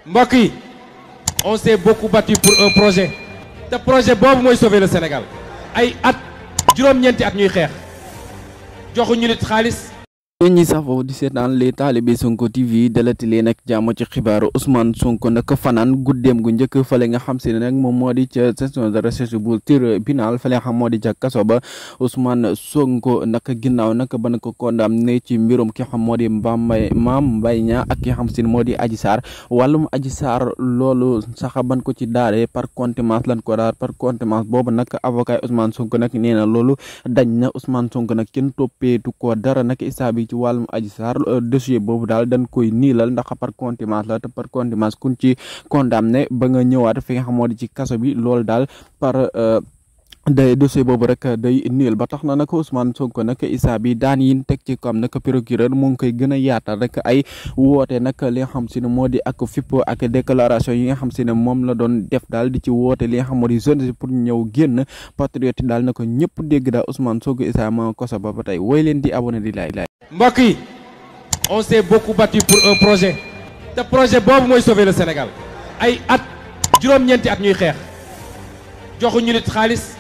mbokk yi on s'est beaucoup battu pour un projet te projet boobu mooy sauver le Sénégal ay at juróom-ñeenti at ñuy xeex joxuñu nit xaalis. yéen ñi safoo di seetaan les talibé Sonko TV dalati leen ak jàmm ci xibaaru Ousmane Sonko nag fanaan guddeem gu njëkk fale nga xam si ne nag moom moo di ca section de recherche bu tribunal fale nga xam moo di ca kaso ba Ousmane Sonko nag ginnaaw nag ba na ko condamné ci mbirum ki xam moo di Mame Mbaye Niang ak ki xam si ne moo di Adji Sarr wàllum Adji Sarr loolu sax ban ko ci daare par contumace lan ko daar par contumace boobu nag avocat Ousmane Sonko nag nee na loolu dañ na Ousmane Sonko nag kenn toppeetu ko dara nag isaabi ci wàllum Adji Sarr dossier boobu daal dañ koy niilal ndax par contumace la te par contumace kun ci condamné ba nga ñëwaat fi nga xam moo di ci kaso bi loolu daal par day dossier boobu rek day niil ba tax na nag Ousmane Sonko nag isaa bi daan yin teg ci comme nag procureur mu ngi koy gën a yaatal rek ay woote nag li nga xam si ne moo di ak fippo ak déclaration yi nga xam si ne moom la doon def daal di ci woote li nga xam moo di jeune pour ñëw génn patriote daal na ko ñëpp dégg daal Ousmane Sonko isaa ma koso ba tey woy leen di abonné di laay mbokk yi on s'est beaucoup battu pour un projet te projet boobu mooy sauver le Sénégal ay at juróom-ñeenti at ñuy xeex joxuñu nit xaalis